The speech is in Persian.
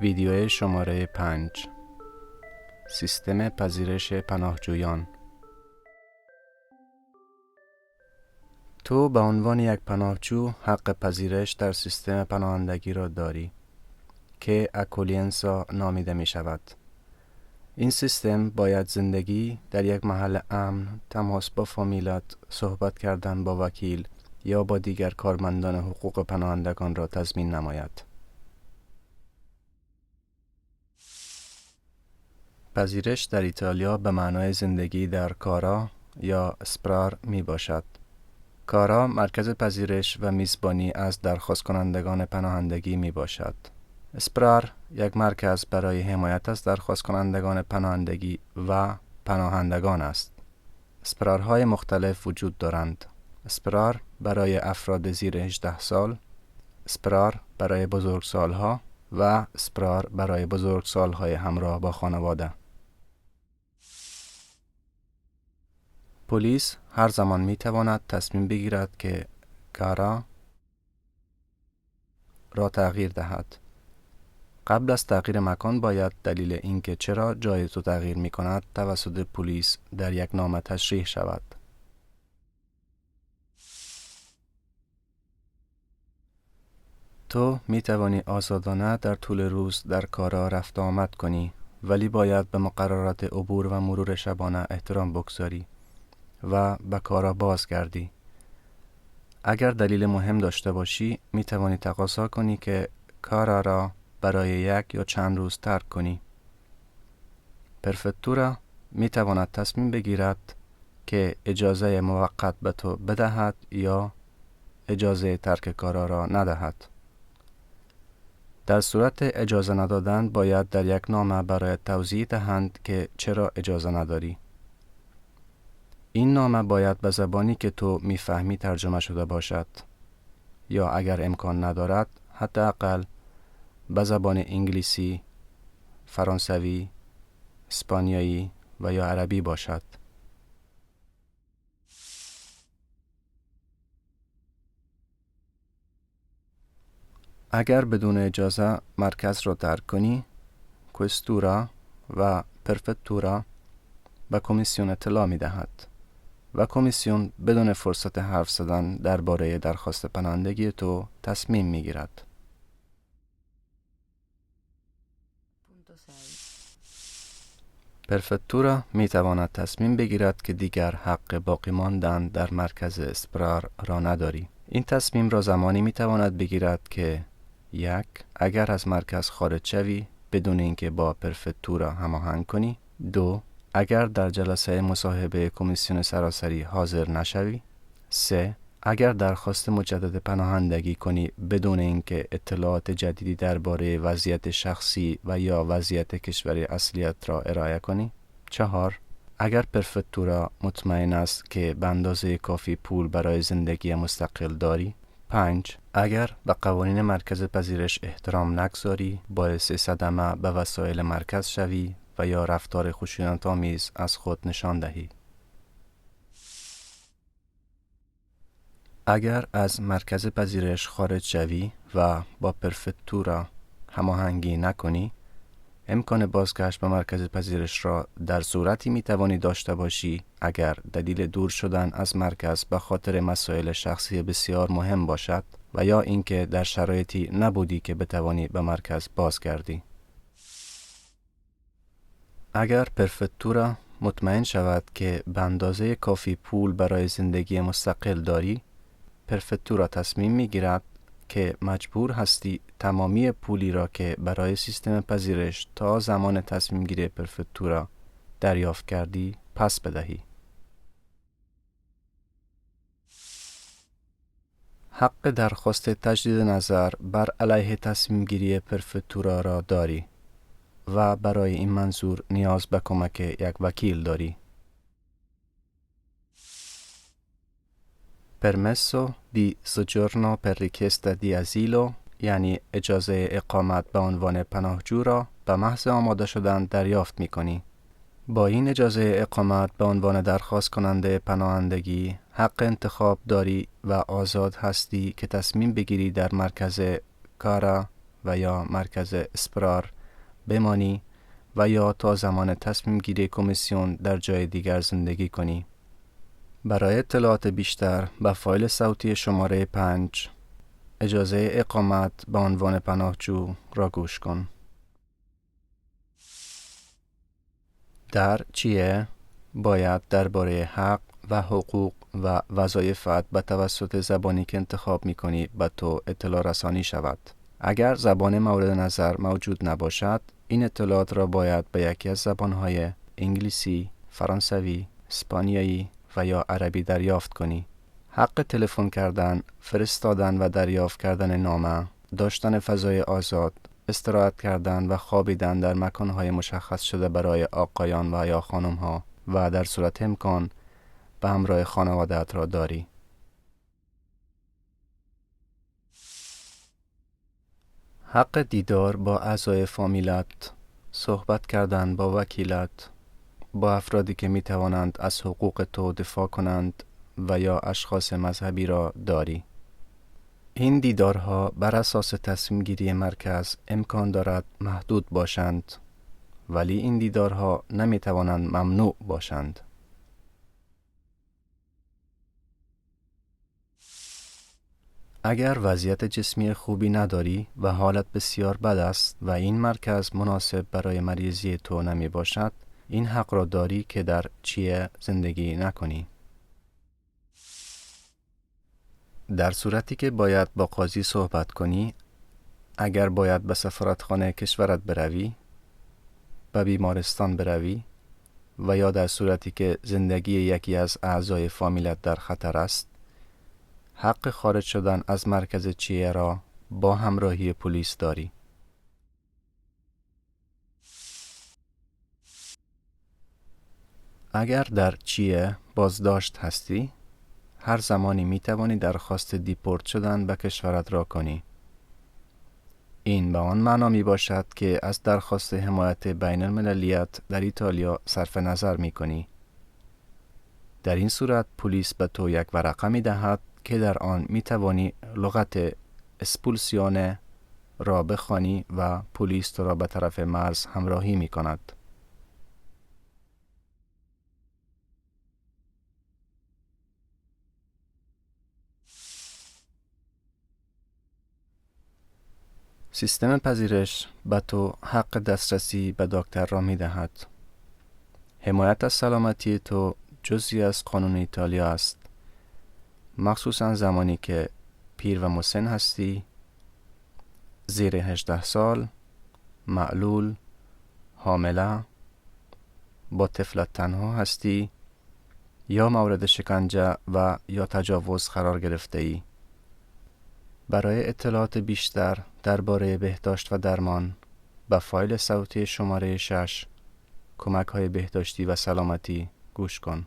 ویدیو شماره 5، سیستم پذیرش پناهجویان. تو به عنوان یک پناهجو حق پذیرش در سیستم پناهندگی را داری که accoglienza نامیده می شود. این سیستم باید زندگی در یک محل امن، تماس با فامیلت، صحبت کردن با وکیل یا با دیگر کارمندان حقوق پناهندگان را تضمین نماید. پذیرش در ایتالیا به معنای زندگی در CARA یا SPRAR می باشد. CARA مرکز پذیرش و میزبانی از درخواست کنندگان پناهندگی می باشد. SPRAR یک مرکز برای حمایت از درخواست کنندگان پناهندگی و پناهندگان است. SPRAR های مختلف وجود دارند. SPRAR برای افراد زیر 18 سال، SPRAR برای بزرگسالها و SPRAR برای بزرگسالهای همراه با خانواده. پلیس هر زمان می تواند تصمیم بگیرد که CARA را تغییر دهد. قبل از تغییر مکان باید دلیل اینکه چرا جای تو تغییر می کند توسط پلیس در یک نامه تشریح شود. تو می توانی آزادانه در طول روز در CARA رفت آمد کنی، ولی باید به مقررات عبور و مرور شبانه احترام بگذاری و به CARA بازگردی. اگر دلیل مهم داشته باشی می توانی تقاضا کنی که CARA را برای یک یا چند روز ترک کنی. Prefettura می تواند تصمیم بگیرد که اجازه موقت به تو بدهد یا اجازه ترک CARA را ندهد. در صورت اجازه ندادن باید در یک نامه برای توضیح دهند که چرا اجازه نداری. این نامه باید به زبانی که تو میفهمی ترجمه شده باشد، یا اگر امکان ندارد حداقل به زبان انگلیسی، فرانسوی، اسپانیایی و یا عربی باشد. اگر بدون اجازه مرکز را ترک کنی، Questura و Prefettura به کمیسیون اطلاع می دهد و کمیسیون بدون فرصت حرف زدن درباره درخواست پناهندگی تو تصمیم می گیرد. Prefettura می تواند تصمیم بگیرد که دیگر حق باقی ماندن در مرکز SPRAR را نداری. این تصمیم را زمانی می تواند بگیرد که 1. اگر از مرکز خارج شوی بدون اینکه با Prefettura هماهنگ کنی. 2. اگر در جلسه مصاحبه کمیسیون سراسری حاضر نشوی. 3. اگر درخواست مجدد پناهندگی کنی بدون اینکه اطلاعات جدیدی درباره وضعیت شخصی و یا وضعیت کشور اصلیت را ارائه کنی. 4. اگر Prefettura مطمئن است که به اندازه کافی پول برای زندگی مستقل داری. 5. اگر به قوانین مرکز پذیرش احترام نگذاری، باعث صدمه به وسایل مرکز شوی و یا رفتار خشونت‌آمیز از خود نشان دهی. اگر از مرکز پذیرش خارج شوی و با Prefettura هماهنگی نکنی، امکان بازگشت به مرکز پذیرش را در صورتی می توانی داشته باشی اگر دلیل دور شدن از مرکز به خاطر مسائل شخصی بسیار مهم باشد و یا اینکه در شرایطی نبودی که بتوانی به مرکز بازگردی. اگر Prefettura مطمئن شود که به اندازه کافی پول برای زندگی مستقل داری، Prefettura تصمیم می گیرد که مجبور هستی تمامی پولی را که برای سیستم پذیرش تا زمان تصمیم گیری Prefettura دریافت کردی پس بدهی. حق درخواست تجدید نظر بر علیه تصمیم گیری Prefettura را داری و برای این منظور نیاز به کمک یک وکیل داری. Permesso di soggiorno per richiesta di asilo یعنی اجازه اقامت به عنوان پناهجو را به محض آماده شدن دریافت می کنی. با این اجازه اقامت به عنوان درخواست کننده پناهندگی حق انتخاب داری و آزاد هستی که تصمیم بگیری در مرکز CARA و یا مرکز اسپرار بمانی و یا تا زمان تصمیم گیری کمیسیون در جای دیگر زندگی کنی. برای اطلاعات بیشتر به فایل صوتی شماره 5 اجازه اقامت به عنوان پناهجو را گوش کن. در چیه باید درباره حق و حقوق و وظایفت به توسط زبانی که انتخاب می‌کنی به تو اطلاع رسانی شود. اگر زبان مورد نظر موجود نباشد، این اطلاعات را باید به یکی از زبان‌های انگلیسی، فرانسوی، اسپانیایی و یا عربی دریافت کنی. حق تلفن کردن، فرستادن و دریافت کردن نامه، داشتن فضای آزاد، استراحت کردن و خوابیدن در مکان‌های مشخص شده برای آقایان و یا خانم‌ها و در صورت امکان به همراه خانواده‌ات را داری. حق دیدار با اعضای فامیلت، صحبت کردن با وکیلت، با افرادی که می توانند از حقوق تو دفاع کنند و یا اشخاص مذهبی را داری. این دیدارها بر اساس تصمیم گیری مرکز امکان دارد محدود باشند، ولی این دیدارها نمی توانند ممنوع باشند. اگر وضعیت جسمی خوبی نداری و حالت بسیار بد است و این مرکز مناسب برای مریضی تو نمی باشد، این حق را داری که در چیه زندگی نکنی. در صورتی که باید با قاضی صحبت کنی، اگر باید به سفارتخانه کشورت بروی، به بیمارستان بروی و یا در صورتی که زندگی یکی از اعضای فامیلت در خطر است، حق خارج شدن از مرکز چیه را با همراهی پلیس داری. اگر در چیه بازداشت هستی، هر زمانی می توانی درخواست دیپورت شدن به کشورت را کنی. این به آن معنا می باشد که از درخواست حمایت بین المللیت در ایتالیا صرف نظر می کنی. در این صورت پلیس به تو یک ورقه می دهد که در آن می توانی لغت espulsione را بخوانی و پلیس تو را به طرف مرز همراهی می کند. سیستم پذیرش به تو حق دسترسی به دکتر را می دهد. حمایت از سلامتی تو جزئی از قانون ایتالیا است، مخصوصا زمانی که پیر و مسن هستی، زیر 18 سال، معلول، حامله، با طفلت تنها هستی یا مورد شکنجه و یا تجاوز قرار گرفته ای. برای اطلاعات بیشتر درباره بهداشت و درمان به فایل صوتی شماره 6 کمک‌های بهداشتی و سلامتی گوش کن.